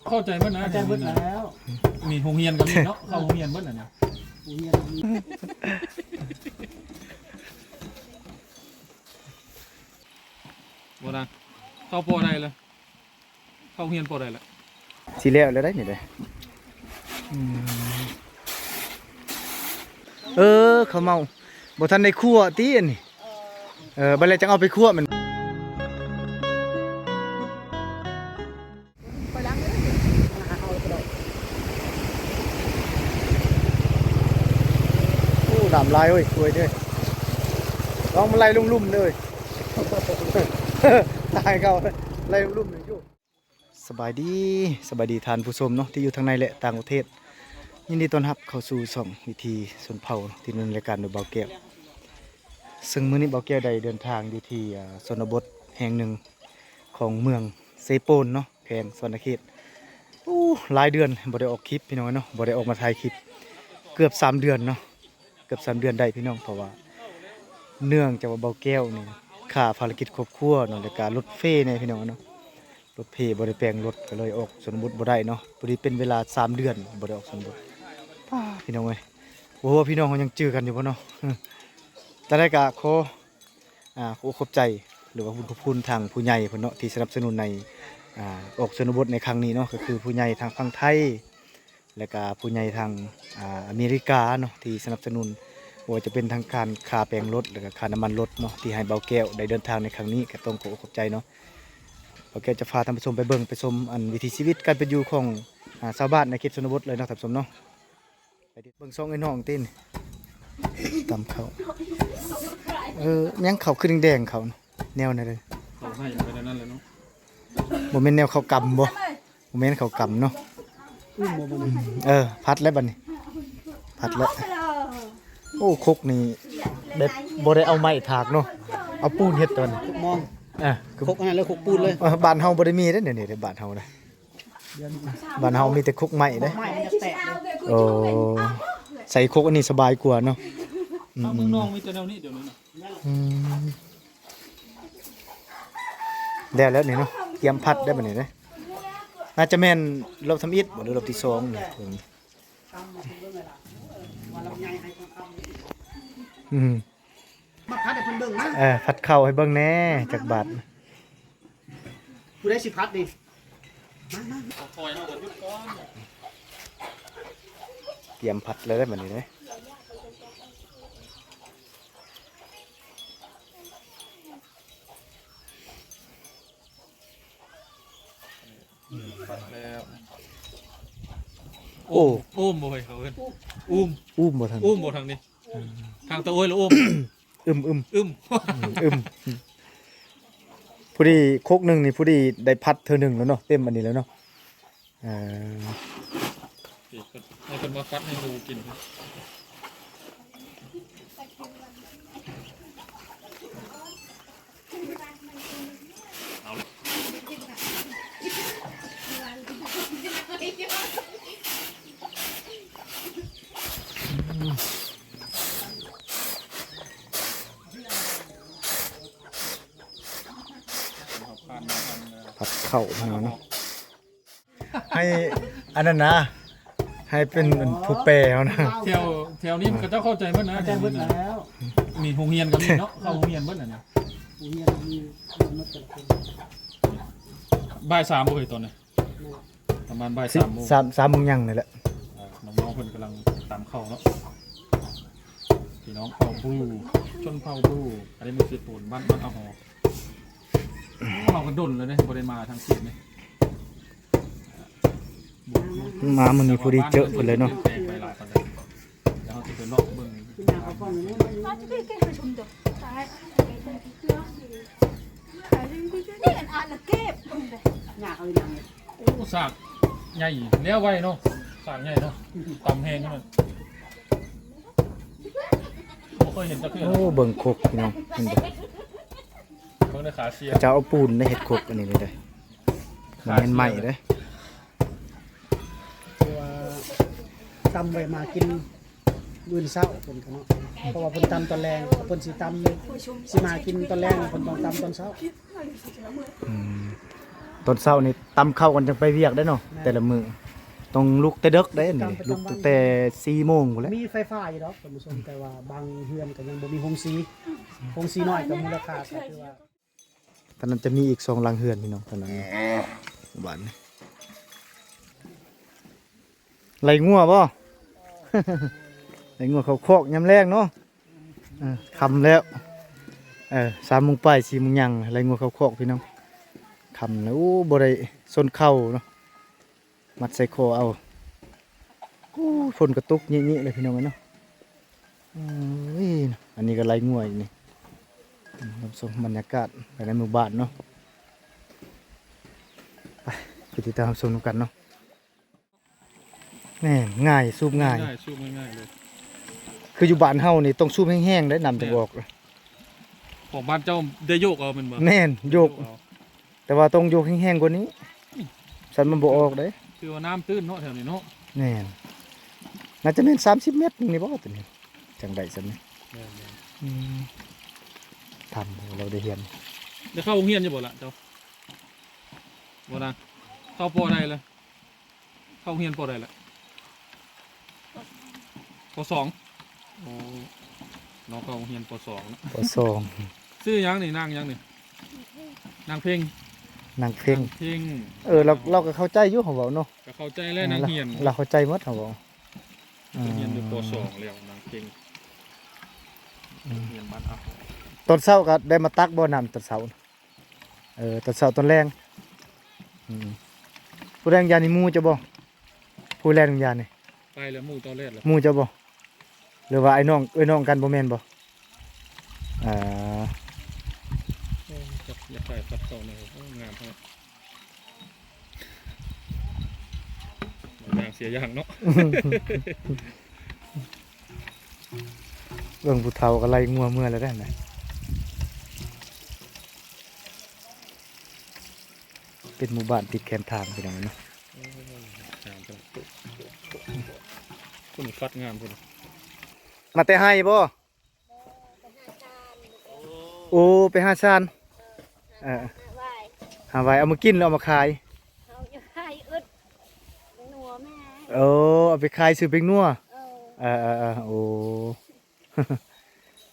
ເຂົ້າໃຈໝົດນະ ເຂົ້າໃຈໝົດແລ້ວ. ນີ້ໂຮງຮຽນກໍມີເນາະ ເຂົ້າໂຮງຮຽນໝົດແລ້ວນີ້ ໂຮງຮຽນມີ ບໍ່ນະ ເຂົ້າປໍໄດ້ລະ ເຂົ້າຮຽນປໍໄດ້ລະ ຊິແລ້ວແລ້ວໄດ໋ນີ້ເດ້. ອືມ ເອີ ເຂົ້າເມົາ ບໍ່ທັນໄດ້ຂົ້ວຕິອັນນີ້. ເອີ ບັດແລ້ວຈັ່ງເອົາໄປຂົ້ວແມ່ນ. ໂອ້ ນ້ຳຫຼາຍເອີຍ ຊ່ວຍເດີ້ ລອງມັນໄຫຼລົງລຸ່ມເດີ້ ຕາຍເຂົາໄຫຼລົງລຸ່ມນີ້ຢູ່. ສະບາຍດີ ສະບາຍດີທ່ານຜູ້ຊົມເນາະ ທີ່ຢູ່ທາງໃນ ແລະ ຕ່າງປະເທດ. ຍິນດີຕ້ອນຮັບເຂົ້າສູ່ຊ່ອງວິຖີຊົນເຜົ່າ ທີ່ດຳເນີນລາຍການໂດຍບ່າວແກ້ວ. ເຊິ່ງມື້ນີ້ບ່າວແກ້ວໄດ້ເດີນທາງຢູ່ທີ່ ອາ ຊົນນະບົດແຫ່ງໜຶ່ງຂອງເມືອງເຊໂປນເນາະ ແຂວງສະຫວັນນະເຂດ. ໂອ້ ຫຼາຍເດືອນບໍ່ໄດ້ອອກຄລິບພີ່ນ້ອງເນາະ ບໍ່ໄດ້ອອກມາຖ່າຍຄລິບ ເກືອບສາມເດືອນເນາະ ເກືອບສາມເດືອນໄດ້ພີ່ນ້ອງ. ເພາະວ່າເນື່ອງຈາກວ່າບ່າວແກ້ວນີ້ຄາພາລະກິດຄອບຄົວເນາະ ແລ້ວກະລົດເຟແດ່ພີ່ນ້ອງເນາະ ລົດເຟບໍ່ໄດ້ແປງລົດ ກໍເລີຍອອກຊົນນະບົດບໍ່ໄດ້ເນາະ. ພໍດີເປັນເວລາສາມເດືອນບໍ່ໄດ້ອອກຊົນນະບົດ. ປ້າ ພີ່ນ້ອງເອີຍ ບໍ່ຮູ້ວ່າພີ່ນ້ອງເຮົາຍັງຈື່ກັນຢູ່ບໍ່ເນາະ. ຈັ່ງໃດກໍຂໍ ອ່າ ຂໍຂອບໃຈ ຫຼືວ່າຂອບຄຸນທາງຜູ້ໃຫຍ່ເພິ່ນເນາະ ທີ່ສະໜັບສະໜູນໃນ ອ່າ ອອກຊົນນະບົດໃນຄັ້ງນີ້ເນາະ ກໍຄືຜູ້ໃຫຍ່ທາງຝັ່ງໄທ ແລະກະຜູ້ໃຫຍ່ທາງ ອ່າ ອາເມລິກາເນາະ ທີ່ສະໜັບສະໜູນ ບໍ່ວ່າຈະເປັນທາງການຄ່າແປງລົດ ແລະກະຄ່ານ້ຳມັນລົດເນາະ ທີ່ໃຫ້ບ່າວແກ້ວໄດ້ເດີນທາງໃນຄັ້ງນີ້ ກໍຕ້ອງຂໍຂອບໃຈເນາະ. ບ່າວແກ້ວຈະພາທ່ານຜູ້ຊົມໄປເບິ່ງໄປຊົມ ອັນ ວິຖີຊີວິດການເປັນຢູ່ຂອງ ອ່າ ຊາວບ້ານໃນເຂດຊົນນະບົດເລີຍເນາະທ່ານຜູ້ຊົມເນາະ. ໄປເບິ່ງຊ່ອງໄອ້ນ້ອງຕິ ຕຳເຂົ້າ ເອີ ຫຍັງເຂົ້າຄືແດງໆ ເຂົ້າແນວນັ້ນເລີຍ ເຂົ້າໃຫ້ໄປແນວນັ້ນແຫຼະເນາະ. ບໍ່ແມ່ນແນວເຂົ້າກຳບໍ່? ບໍ່ແມ່ນເຂົ້າກຳເນາະ. ອືມ ບໍ່ ບໍ່ ອືມ ເອີ ຜັດແລ້ວບັດນີ້ ຜັດແລ້ວ. ໂອ້ ຄົກນີ້ແບບບໍ່ໄດ້ເອົາໄມ້ຖາກເນາະ ເອົາປູນເຮັດຕອນນີ້ ຄົກມອງ ເອີ ຄົກອັນນັ້ນເລີຍ ຄົກປູນເລີຍ. ເອີ ບ້ານເຮົາບໍ່ໄດ້ມີເດ້ ດຽວນີ້ເດ້ ບ້ານເຮົານະ. ບ້ານເຮົາມີແຕ່ຄົກໄມ້ເດ້ ໄມ້ມັນຈະແຕກເດ້. ໂອ້ ໃສ່ຄົກອັນນີ້ສະບາຍກວ່າເນາະ. ອືມ ທາງເມືອງນອງມີແຕ່ແນວນີ້ດຽວນີ້ນະ. ອືມ ແລ້ວແລ້ວນີ້ເນາະ ກຽມຜັດໄດ້ບັດນີ້ເດ້. ໜ້າຈະແມ່ນລອບທຳອິດບໍ່ ຫຼືລອບທີສອງນີ້. ອືມ ມາຜັດໃຫ້ເພິ່ນເບິ່ງນະ. ເອີ ຜັດເຂົ້າໃຫ້ເບິ່ງແດ່ ຈັກບາດ. ຜູ້ໃດຊິຜັດນີ້? ມາ ມາ ເອົາຖ້ວຍເຮົາກໍຢຸດກ່ອນ. ກຽມຜັດແລ້ວເດ້ບັດນີ້ເດ້. ອືມ ຜັດແລ້ວ. ໂອ້ ໂອ້ ອູ້ມບໍ່ເຮີ້ຍ ເຂົາເອີ້ນອູ້ມ ອູ້ມບໍ່ທັນ ອູ້ມບໍ່ທາງນີ້. ທາງຕາໂອ້ຍລະອູ້ມ ອຶມ ອຶມ ອຶມ ອືມ ອຶມ. ພໍດີຄົກໜຶ່ງນີ້ ພໍດີໄດ້ຜັດເທື່ອໜຶ່ງແລ້ວເນາະ ເຕັມອັນນີ້ແລ້ວເນາະ. ເອີ ໃຫ້ເພິ່ນມາຟັດໃຫ້ໝູກິນ. ຜັດເຂົ້າເນາະ. ໃຫ້ອັນນັ້ນນະ ໃຫ້ເປັນຜູ້ແປເຮົານະ. ແຖວ ແຖວນີ້ມັນ ເຂົາເຈົ້າເຂົ້າໃຈໝົດນະ ເຂົ້າໃຈໝົດແລ້ວ. ນີ້ໂຮງຮຽນກໍມີເນາະ ເຂົ້າໂຮງຮຽນໝົດແລ້ວນີ້ ໂຮງຮຽນມີໝົດແຕ່ລະຄົນ. ບ່າຍສາມບໍ່ເຮີ້ຍຕອນນີ້ ປະມານບ່າຍສາມໂມງ ສາມ ສາມໂມງຫຍັງນີ້ແຫຼະ. ເອີ ນ້ອງໆເພິ່ນກຳລັງຕຳເຂົ້າເນາະ ພີ່ນ້ອງເຜົ່າບລູ ຊົນເຜົ່າບລູ ອັນນີ້ມັນຊິໂຕນບ້ານ ບ້ານອາຫໍ. ເຮົາກໍດົນແລ້ວເດ້ ບໍ່ໄດ້ມາທາງເຂດນີ້. ມາມື້ນີ້ພໍດີເຈີເພິ່ນເລີຍເນາະ. ແປງໄປຫຼາຍປານໃດ ດຽວເຮົາຈະໄປເລາະເບິ່ງ. ໂອ້ ສາກໃຫຍ່ ແລ້ວໄວເນາະ ສາກໃຫຍ່ເນາະ ຕຳແຮງຂະໜາດ ບໍ່ເຄີຍເຫັນຈັກເທື່ອ. ໂອ້ ເບິ່ງຄົກພີ່ນ້ອງ ເຫັນບໍ່? ເບິ່ງແຕ່ຂາເຊຍ ເຂົາເຈົ້າເອົາປູນໄດ້ເຮັດຄົກອັນນີ້ເດ້ ບໍ່ແມ່ນໄມ້ເດ້. ຄືວ່າຕຳໄວ້ມາກິນມື້ເຊົ້າເພິ່ນກໍເນາະ ເພາະວ່າເພິ່ນຕຳຕອນແລງ ເພິ່ນຊິຕຳ ຊິມາກິນຕອນແລງ ເພິ່ນຕ້ອງຕຳຕອນເຊົ້າ. ອືມ ຕອນເຊົ້ານີ້ຕຳເຂົ້າກ່ອນຈັ່ງໄປວຽກໄດ້ເນາະ ແມ່ນ ແຕ່ລະມື້ ຕ້ອງລຸກແຕ່ເດິກໄດ້ນີ້ ລຸກຕັ້ງແຕ່ສີ່ໂມງພຸ້ນແຫຼະ. ມີໄຟຟ້າຢູ່ດອກທ່ານຜູ້ຊົມ ແຕ່ວ່າບາງເຮືອນກໍຍັງບໍ່ມີໂຮງສີ, ໂຮງສີນ້ອຍກໍມູນລະຄ່າກໍຖືວ່າ ຕອນນັ້ນຈະມີອີກສອງຫຼັງເຮືອນພີ່ນ້ອງ ຕອນນັ້ນ ບ້ານນີ້ ໄລ່ງົວບໍ່? ໄລ່ງົວເຂົ້າຄອກຍາມແລງເນາະ. ເອີ ຄ່ຳແລ້ວ ເອີ ສາມໂມງປາຍ ສີ່ໂມງຫຍັງ ໄລ່ງົວເຂົ້າຄອກພີ່ນ້ອງ. ຄ່ຳແລ້ວ ໂອ້ ບໍ່ໄດ້ຊົນເຂົ້າເນາະ ມັດໃສ່ຄໍເອົາ. ໂອ້ ຝົນກໍຕົກເຍະໆເລີຍພີ່ນ້ອງເອີຍເນາະ. ເອີຍ ອັນນີ້ກໍໄລ່ງົວອີກນີ້ ທ່ານຜູ້ຊົມ ບັນຍາກາດພາຍໃນໝູ່ບ້ານເນາະ. ໄປ ໄປຕິດຕາມຮັບຊົມນຳກັນເນາະ. ແມ່ນ ງ່າຍ ສູບງ່າຍ ງ່າຍ ສູບງ່າຍໆເລີຍ. ຄືຢູ່ບ້ານເຮົານີ້ຕ້ອງສູບແຮງໆເດ້ ນ້ຳຈັ່ງອອກ. ແມ່ນ ຂອງບ້ານເຈົ້າໄດ້ໂຍກເອົາແມ່ນບໍ່? ແມ່ນ ໂຍກ ໂຍກເອົາ ແຕ່ວ່າຕ້ອງໂຍກແຮງໆກວ່ານີ້ ອືມ ຊັ້ນມັນບໍ່ອອກເດ້. ຖືວ່ານ້ຳຕື້ນເນາະແຖວນີ້ເນາະ. ແມ່ນ ໜ້າຈະແມ່ນສາມສິບແມັດນີ້ບໍ່ ຕົວນີ້ ຈັ່ງໄດ້ຊັ້ນນີ້. ແມ່ນໆ ອືມ ທຳ ເຮົາໄດ້ຮຽນ. ໄດ້ເຂົ້າໂຮງຮຽນຢູ່ບໍ່ລະເຈົ້າ? ບໍ່ນະ ເຂົ້າ ປ.ໃດລະ? ເຂົ້າຮຽນ ປ.ໃດລະ? ປ.ສອງ. ໂອ້ ນ້ອງເຂົ້າຮຽນ ປ.ສອງເນາະ ປ.ສອງ. ຊື່ຫຍັງນີ້? ນາງຫຍັງນີ້? ນາງເພັງ. ນາງເພັງ ນາງເພັງ. ເອີ ລາວ ລາວກໍເຂົ້າໃຈຢູ່ເຮົາເວົ້າເນາະ. ກໍເຂົ້າໃຈແຫຼະ ເອີ ນາງຮຽນ ລາວເຂົ້າໃຈໝົດເຮົາເວົ້າ. ເອີ ຮຽນຢູ່ ປ.ສອງ ແລ້ວ ນາງເພັງ. ອືມ ຮຽນບ້ານອັກ. ຕອນເຊົ້າກໍໄດ້ມາຕັກບໍ່ ນ້ຳຕອນເຊົ້າ? ເອີ ຕອນເຊົ້າຕອນແລງ. ອືມ ຜູ້ແລງຢານີ້ໝູ່ເຈົ້າບໍ່? ຜູ້ແລງຢານີ້ ໄປແລ້ວ ໝູ່ເຈົ້າແລ່ນແລ້ວ. ໝູ່ເຈົ້າບໍ່? ຫຼືວ່າອ້າຍນ້ອງ ເອື້ອຍນ້ອງກັນບໍ່ແມ່ນບໍ່? ອ່າ ໂອ້ ຢາກ ຢາກຖ່າຍພັດເຂົ້າແດ່. ໂອ້ ງາມແທ້ ຢ່າງເສຍຢ່າງເນາະ. ເບິ່ງຜູ້ເຖົ້າກໍໄລ່ງົວເມືອແລ້ວເດ້ນະ. ເປັນໝູ່ບ້ານຕິດແຄມທາງພີ່ນ້ອງເນາະ. ໂອ້ຍ ງາມຈັງ ພຸ້ນ ຟັດງາມພຸ້ນ. ມາແຕ່ໄຮ່ບໍ່? ໂອ້ ໄປຫາຊານ. ເອີ ຫາຫວາຍ ເອົາມາກິນ ຫຼືເອົາມາຂາຍ? ເອົາຢູ່ຂາຍອຶດນົວແມ່. ໂອ້ ເອົາໄປຂາຍຊື້ແປ້ງນົວ. ເອີ ເອີໆໆ ໂອ້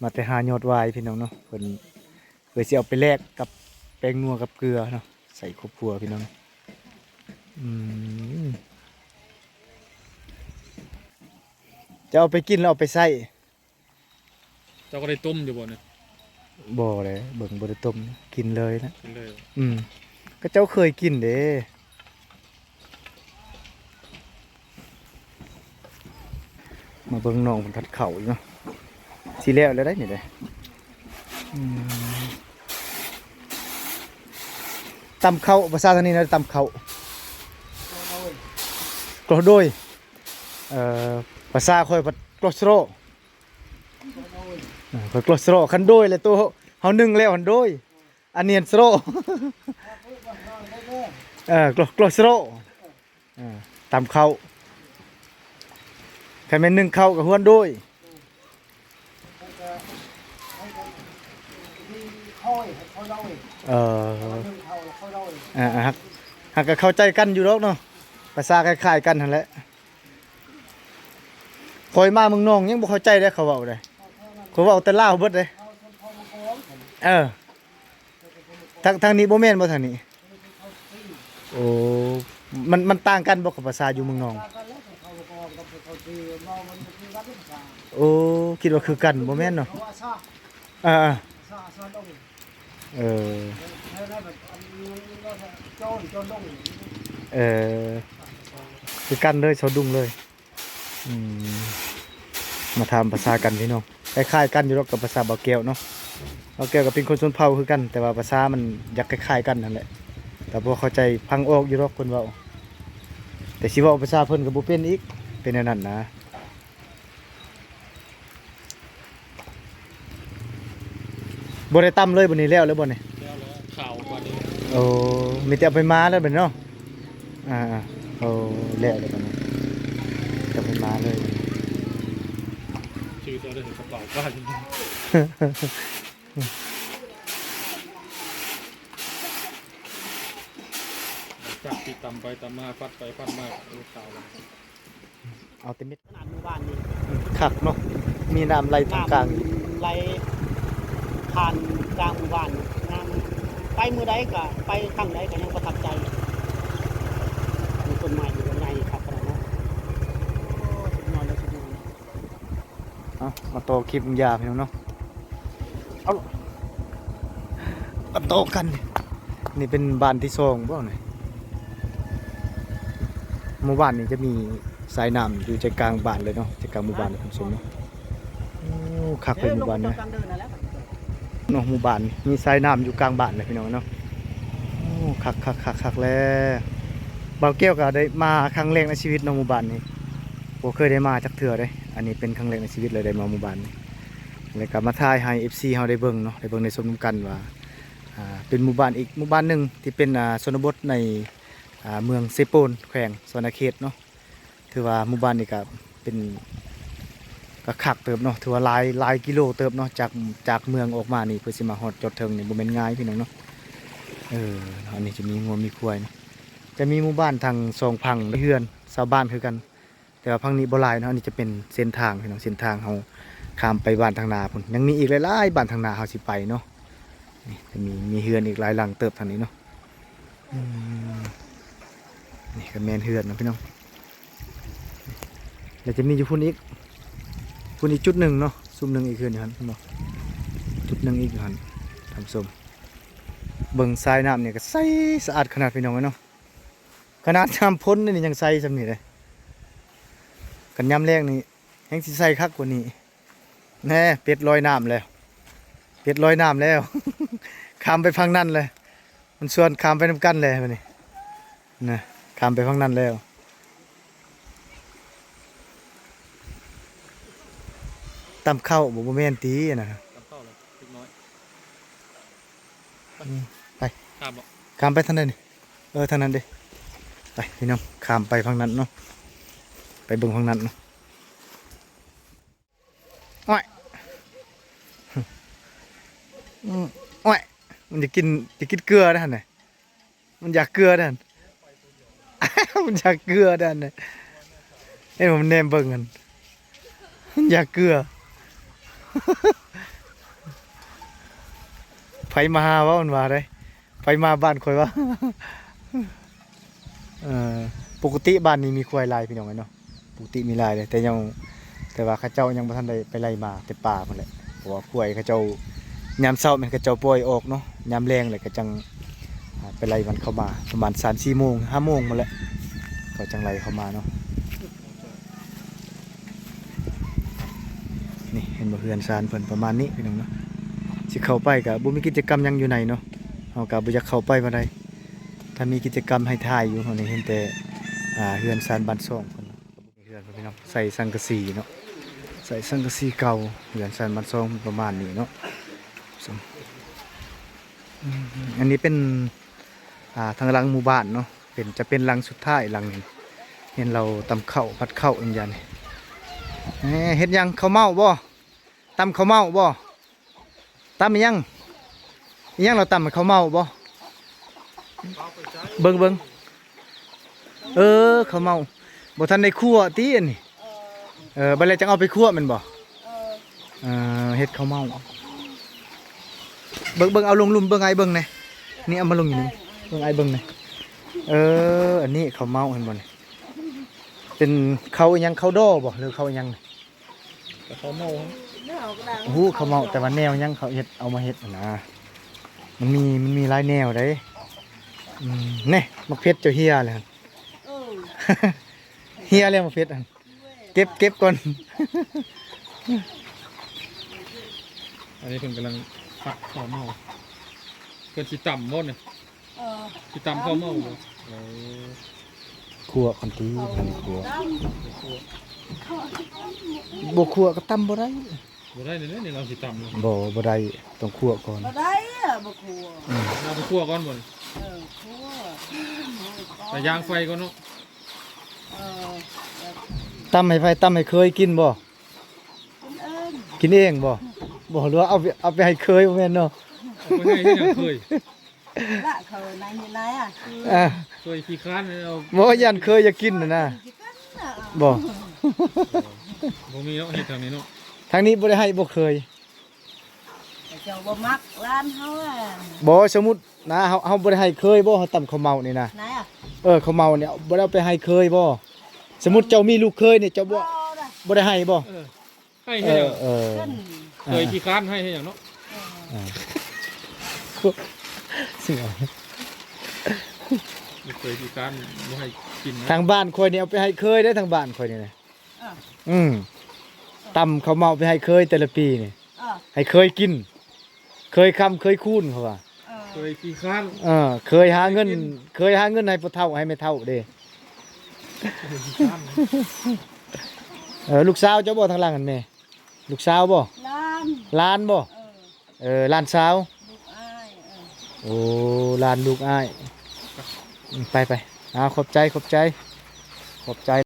ມາແຕ່ຫາຍອດຫວາຍພີ່ນ້ອງເນາະ. ເພິ່ນ ເພື່ອຊິເອົາໄປແລກກັບແປ້ງນົວກັບເກືອເນາະ ໃສ່ຄອບຄົວພີ່ນ້ອງ. ອືມ ຈະເອົາໄປກິນ ຫຼືເອົາໄປໃຊ້? ເຈົ້າກໍໄດ້ຕົ້ມຢູ່ບໍ່ນີ້? ບໍ່ເດ້ ເບິ່ງບໍ່ໄດ້ຕົ້ມ ກິນເລີຍນະ. ກິນເລີຍ. ອືມ ຂະເຈົ້າເຄີຍກິນເດ້. ມາເບິ່ງນ້ອງເພິ່ນຜັດເຂົ້າອີກເນາະ. ຊິແລ້ວແລ້ວໄດ໋ນີ້ເດ້. ອືມ ຕຳເຂົ້າ ພາສາທາງນີ້ນະ ຕຳເຂົ້າ ກຣອໂດຍ. ເອີ ພາສາຂ້ອຍພັດກຣອສໂຣ. ເອີ ກຣອສໂຣ ຄັນໂດຍແລ້ວ ໂຕເຮົາໜຶ້ງແລ້ວຫັ້ນໂດຍ. ອັນນີ້ຫັ້ນໂຊຣ. ເອີ ໂຊຣ ໂຊຣ. ເອີ ຕຳເຂົ້າ ຄັນແມ່ນໜຶ້ງເຂົ້າກໍຮວນໂດຍ. ເອີ ເອີ ຫາກ ຫາກກໍເຂົ້າໃຈກັນຢູ່ດອກເນາະ ພາສາຄ້າຍໆກັນຫັ້ນແຫຼະ. ຂ້ອຍມາເມືອງນອງຍັງບໍ່ເຂົ້າໃຈເດ້ ເຂົາເວົ້າເດ້ ເຂົາເວົ້າແຕ່ລາວເບິດເດ້. ເອີ ທາງ ທາງນີ້ບໍ່ແມ່ນບໍ່ ທາງນີ້? ໂອ້ ມັນ ມັນຕ່າງກັນບໍ່ກັບພາສາຢູ່ເມືອງນອງ? ໂອ້ ຄິດວ່າຄືກັນ ບໍ່ແມ່ນເນາະ. ເອີ ເອີ ເອີ ຄືກັນເລີຍ ຊາວດຸງເລີຍ. ອືມ ມາຖາມພາສາກັນພີ່ນ້ອງ ຄ້າຍໆກັນຢູ່ດອກກັບພາສາບ່າວແກ້ວເນາະ. ບ່າວແກ້ວກໍເປັນຄົນຊົນເຜົ່າຄືກັນ ແຕ່ວ່າພາສາມັນຢາກຄ້າຍໆກັນຫັ້ນແຫຼະ ກໍພໍເຂົ້າໃຈ ຟັງອອກຢູ່ດອກເພິ່ນເວົ້າ ແຕ່ຊິເວົ້າພາສາເພິ່ນກໍບໍ່ເປັນອີກ ເປັນແນວນັ້ນນະ. ບໍ່ໄດ້ຕຳເລີຍ ບັດນີ້ແລ້ວແລ້ວບໍ່ນີ້? ແລ້ວແລ້ວ ຂາວກວ່ານີ້. ໂອ້ ມີແຕ່ເອົາໄປມາແລ້ວບັດນີ້ເນາະ. ອ່າໆ ໂອ້ ແລ້ວແລ້ວບັດນີ້ ເອົາໄປມາເລີຍ. ຊື່ເຈົ້າໄດ້ເຫັນກະເປົາປ້າຢູ່. ທີ່ຕຳໄປຕຳມາ ຟັດໄປຟັດມາ ໂອ້ ຕາຍແລ້ວ. ເອົາແຕ່ເມັດ ຂະໜາດໝູ່ບ້ານນີ້ ຄັກເນາະ ມີນ້ຳໄຫຼທາງກາງ ນ້ຳໄຫຼຜ່ານກາງໝູ່ບ້ານ ງາມ. ໄປມື້ໃດກໍ ໄປຄັ້ງໃດກໍຍັງປະທັບໃຈ. ມີຕົ້ນໄມ້ຢູ່ໃຫຍ່ຄັກຂະໜາດເນາະ. ໂອ້ ສຸດຍອດເລີຍ ສຸດຍອດເລີຍ. ເອົາ ມາຕໍ່ຄລິບຢາມເນາະ ເອົາ ມາຕໍ່ກັນ. ນີ້ເປັນບ້ານທີສອງບໍ່ນີ້? ໝູ່ບ້ານນີ້ຈະມີສາຍນ້ຳຢູ່ໃຈກາງບ້ານເລີຍເນາະ ໃຈກາງໝູ່ບ້ານເລີຍທ່ານຜູ້ຊົມເນາະ. ໂອ້ ຄັກເລີຍໝູ່ບ້ານນີ້ເນາະ. ໝູ່ບ້ານນີ້ມີສາຍນ້ຳຢູ່ກາງບ້ານເລີຍພີ່ນ້ອງເນາະ. ໂອ້ ຄັກໆໆໆແລ້ວ. ບ່າວແກ້ວກໍໄດ້ມາຄັ້ງແລກໃນຊີວິດເນາະ ໝູ່ບ້ານນີ້ ບໍ່ເຄີຍໄດ້ມາຈັກເທື່ອເດ້. ອັນນີ້ເປັນຄັ້ງແລກໃນຊີວິດເລີຍໄດ້ມາໝູ່ບ້ານນີ້ ແລ້ວກໍມາຖ່າຍໃຫ້ເອັຟຊີເຮົາໄດ້ເບິ່ງເນາະ ໄດ້ເບິ່ງໄດ້ຊົມນຳກັນວ່າ ອ່າ ເປັນໝູ່ບ້ານອີກໝູ່ບ້ານໜຶ່ງທີ່ເປັນ ອ່າ ຊົນນະບົດໃນ ອ່າ ເມືອງເຊໂປນ ແຂວງສະຫວັນນະເຂດເນາະ. ຖືວ່າໝູ່ບ້ານນີ້ກໍເປັນ ກໍຄັກເຕີບເນາະ ຖືວ່າຫຼາຍ ຫຼາຍກິໂລເຕີບເນາະ ຈາກ ຈາກເມືອງອອກມານີ້ ເພື່ອຊິມາຮອດຈອດເທິງນີ້ບໍ່ແມ່ນງ່າຍພີ່ນ້ອງເນາະ. ເອີ ອັນນີ້ຈະມີງົວມີຄວາຍເນາະ ຈະມີໝູ່ບ້ານທັງສອງຝັ່ງ ເຮືອນຊາວບ້ານຄືກັນ ແຕ່ວ່າຝັ່ງນີ້ບໍ່ຫຼາຍເນາະ. ອັນນີ້ຈະເປັນເສັ້ນທາງພີ່ນ້ອງ ເສັ້ນທາງເຮົາຂ້າມໄປບ້ານທາງໜ້າພຸ້ນ ຍັງມີອີກຫຼາຍໆບ້ານທາງໜ້າເຮົາຊິໄປເນາະ. ນີ້ຈະມີ ມີເຮືອນອີກຫຼາຍຫຼັງເຕີບທາງນີ້ເນາະ. ອືມ ນີ້ກໍແມ່ນເຮືອນເນາະພີ່ນ້ອງ ແລ້ວຈະມີຢູ່ພຸ້ນອີກ ພຸ້ນອີກຈຸດໜຶ່ງເນາະ ຊຸມໜຶ່ງອີກເຮືອນຢູ່ຫັ້ນ ເຫັນບໍ່ ຈຸດໜຶ່ງອີກຢູ່ຫັ້ນທ່ານຜູ້ຊົມ. ເບິ່ງສາຍນ້ຳນີ້ກໍໃສສະອາດຂະໜາດພີ່ນ້ອງເອີຍເນາະ. ຂະໜາດຍາມຝົນນີ້ຍັງໃສສ່ຳນີ້ເດ້ ຄັນຍາມແລ້ງນີ້ແຮ່ງຊິໃສຄັກກວ່ານີ້. ແນ່ ເປັດລອຍນ້ຳແລ້ວ ເປັດລອຍນ້ຳແລ້ວ ຂ້າມໄປຝັ່ງນັ້ນແລ້ວ ມັນຊວນຂ້າມໄປນຳກັນແລ້ວບັດນີ້ນະ ຂ້າມໄປຝັ່ງນັ້ນແລ້ວ. ຕຳເຂົ້າບໍ່ ບໍ່ແມ່ນຕິອັນນັ້ນນະ ຕຳເຂົ້າເລັກນ້ອຍ. ອືມ ໄປ ຂ້າມບໍ່ ຂ້າມໄປທາງໃດນີ້? ເອີ ທາງນັ້ນເດ້ ໄປພີ່ນ້ອງ ຂ້າມໄປຝັ່ງນັ້ນເນາະ ໄປເບິ່ງຝັ່ງນັ້ນເນາະ. ໂອ້ຍ ອືມ ໂອ້ຍ ມັນຢາກກິນ ຢາກກິນເກືອເດ້ຫັ້ນນະ ມັນຢາກເກືອເດ້ຫັ້ນ ມັນຢາກເກືອເດ້ຫັ້ນນະ. ເຫັນບໍ່ ມັນແນມເບິ່ງຫັ້ນ ມັນຢາກເກືອ. ໃຜມາຫາເວົ້າ ມັນວ່າໃດ ໃຜມາບ້ານຂ້ອຍວ່າ. ເອີ ປົກກະຕິບ້ານນີ້ມີຄວາຍຫຼາຍພີ່ນ້ອງເອີຍເນາະ ປົກກະຕິມີຫຼາຍເດ້ ແຕ່ຍັງ ແຕ່ວ່າເຂົາເຈົ້າຍັງບໍ່ທັນໄດ້ໄປໄລ່ມາແຕ່ປ່າພຸ້ນແຫຼະ ເພາະວ່າຄວາຍເຂົາເຈົ້າ ຍາມເຊົ້າແມ່ນເຂົາເຈົ້າປ່ອຍອອກເນາະ ຍາມແລງແລ້ວກໍຈັ່ງ ອ່າ ໄປໄລ່ມັນເຂົ້າມາ ປະມານສາມສີ່ໂມງ ຫ້າໂມງພຸ້ນແຫຼະ ເຂົາຈັ່ງໄລ່ເຂົ້າມາເນາະ. ນີ້ເຫັນບໍ່ ເຮືອນຊານເພິ່ນປະມານນີ້ພີ່ນ້ອງເນາະ. ຊິເຂົ້າໄປກໍບໍ່ມີກິດຈະກຳຫຍັງຢູ່ໃນເນາະ ເຮົາກໍບໍ່ຢາກເຂົ້າໄປປານໃດ ຖ້າມີກິດຈະກຳໃຫ້ຖ່າຍຢູ່. ເຮົານີ້ເຫັນແຕ່ ອ່າ ເຮືອນຊານບ້ານຊ່ອງເພິ່ນ ເຮືອນເພິ່ນພີ່ນ້ອງ ໃສ່ສັງກະສີເນາະ ໃສ່ສັງກະສີເກົ່າ. ເຮືອນຊານບ້ານຊ່ອງປະມານນີ້ເນາະ. ອືມ ອັນນີ້ເປັນ ອ່າ ທາງຫຼັງໝູ່ບ້ານເນາະ ເປັນ ຈະເປັນຫຼັງສຸດທ້າຍຫຼັງນີ້. ເຫັນລາວຕຳເຂົ້າ ຜັດເຂົ້າອີກຢ່າງນີ້. ເອີ ເຮັດຫຍັງ ເຂົ້າເມົ້າບໍ່? ຕຳເຂົ້າເມົ້າບໍ່? ຕຳອີ່ຫຍັງ? ອີ່ຫຍັງລາວຕຳ ເຂົ້າເມົ້າບໍ່? ເບິ່ງ ເບິ່ງ ເອີ ເຂົ້າເມົ້າ ບໍ່ທັນໄດ້ຂົ້ວຕິອັນນີ້. ເອີ ບັດແລ້ວຈັ່ງເອົາໄປຂົ້ວແມ່ນບໍ່? ເອີ ເຮັດເຂົ້າເມົ້າ. ເບິ່ງ ເບິ່ງ ເອົາລົງລຸ່ມເບິ່ງ ອ້າຍເບິ່ງແດ່. ນີ້ ເອົາມາລົງຢູ່ນີ້ ເບິ່ງ ອ້າຍເບິ່ງແດ່. ເອີ ອັນນີ້ເຂົ້າເມົ້າ ເຫັນບໍ່ນີ້? ເປັນເຂົ້າອີ່ຫຍັງ ເຂົ້າດໍບໍ່ ຫຼືເຂົ້າອີ່ຫຍັງ? ກະເຂົ້າເມົ້າ ຮູ້ເຂົ້າເມົ້າ ແຕ່ວ່າແນວຫຍັງເຂົາເຮັດ ເອົາມາເຮັດຫັ້ນນະ ມັນມີ ມັນມີຫຼາຍແນວໃດ໋. ອືມ ແນ່ ໝາກເຜັດເຈົ້າເຫ່ຍແລ້ວ ເອີ ເຫ່ຍແລ້ວໝາກເຜັດຫັ້ນ ເກັບ ເກັບກ່ອນ. ອັນນີ້ເພິ່ນກຳລັງປັກເຂົ້າເມົ້າ ເພິ່ນຊິຕຳບໍ່ນີ້? ເອີ ຊິຕຳເຂົ້າເມົ້າບໍ່? ເອີ ຂົ້ວກ່ອນຕິ ບໍ່ຂົ້ວ ບໍ່ຂົ້ວກໍຕຳບໍ່ໄດ້. ບໍ່ໄດ້ແລ້ວນີ້ ລາວຊິຕຳ ບໍ່ ບໍ່ໄດ້ ຕ້ອງຂົ້ວກ່ອນ ບໍ່ໄດ້ ບໍ່ຂົ້ວ ອືມ ລາວໄປຂົ້ວກ່ອນບໍ່? ເອີ ຂົ້ວ ແຕ່ຢ່າງໄຟກ່ອນເນາະ. ເອີ ຕຳໃຫ້ໃຜ? ຕຳໃຫ້ເຄີຍກິນບໍ່? ກິນເອງ ກິນເອງບໍ່? ບໍ່ ຫຼືວ່າເອົາໄປ ເອົາໄປໃຫ້ເຄີຍ ບໍ່ແມ່ນເນາະ ເອົາໄປໃຫ້ເຮັດຫຍັງເຄີຍ? ລະເຂົານາຍມີນາຍອະ ອ່າ ເຄີຍຂີ້ຄ້ານເອົາ ບໍ່ ຢ້ານເຄີຍຢາກກິນຫັ້ນນະ ກິນກັນນະ ບໍ່ ບໍ່ມີເນາະ ເຮັດທາງນີ້ເນາະ ທາງນີ້ບໍ່ໄດ້ໃຫ້ບໍ່ເຄີຍ ເຂົາເຈົ້າບໍ່ມັກຫຼານເຮົາອະ ບໍ່ ສົມມຸດນະ ເຮົາ ເຮົາບໍ່ໄດ້ໃຫ້ເຄີຍບໍ່ ເຮົາຕຳເຂົ້າເໝົານີ້ນະ ນາຍອະ ເອີ ເຂົ້າເໝົານີ້ບໍ່ໄດ້ເອົາໄປໃຫ້ເຄີຍບໍ່ ສົມມຸດເຈົ້າມີລູກເຄີຍນີ້ ເຈົ້າບໍ່ ບໍ່ໄດ້ ບໍ່ໄດ້ໃຫ້ບໍ່ ເອີ ໃຫ້ເຮັດຫຍັງ ເອີ ເອີ ເພິ່ນ ເຄີຍຂີ້ຄ້ານໃຫ້ເຮັດຫຍັງເນາະ ເອີ ເອີ ເອີ ເຄີຍຂີ້ຄ້ານບໍ່ໃຫ້ກິນນະ ທາງບ້ານຂ້ອຍນີ້ເອົາໄປໃຫ້ເຄີຍເດ້ ທາງບ້ານຂ້ອຍນີ້ນະ ເອີ ອືມ ເອີ ຕຳເຂົ້າເໝົາໄປໃຫ້ເຄີຍແຕ່ລະປີນີ້ ເອີ ໃຫ້ເຄີຍກິນ ເຄີຍຄ້ຳເຄີຍຄູນ ເຂົາວ່າ ເອີ ເຄີຍຂີ້ຄ້ານ ເອີ ເຄີຍຫາເງິນ ເຄີຍຫາເງິນໃຫ້ພໍ່ເຖົ້າໃຫ້ແມ່ເຖົ້າເດ້ ເອີ ລູກສາວເຈົ້າບໍ່ທາງຫຼັງຫັ້ນແມ່ ລູກສາວບໍ່ ຫຼານ ຫຼານບໍ່ ເອີ ເອີ ຫຼານສາວ ລູກອ້າຍ ເອີ ໂອ້ ຫຼານລູກອ້າຍ ໄປໆ ອາ ຂອບໃຈ ຂອບໃຈ ຂອບໃຈ.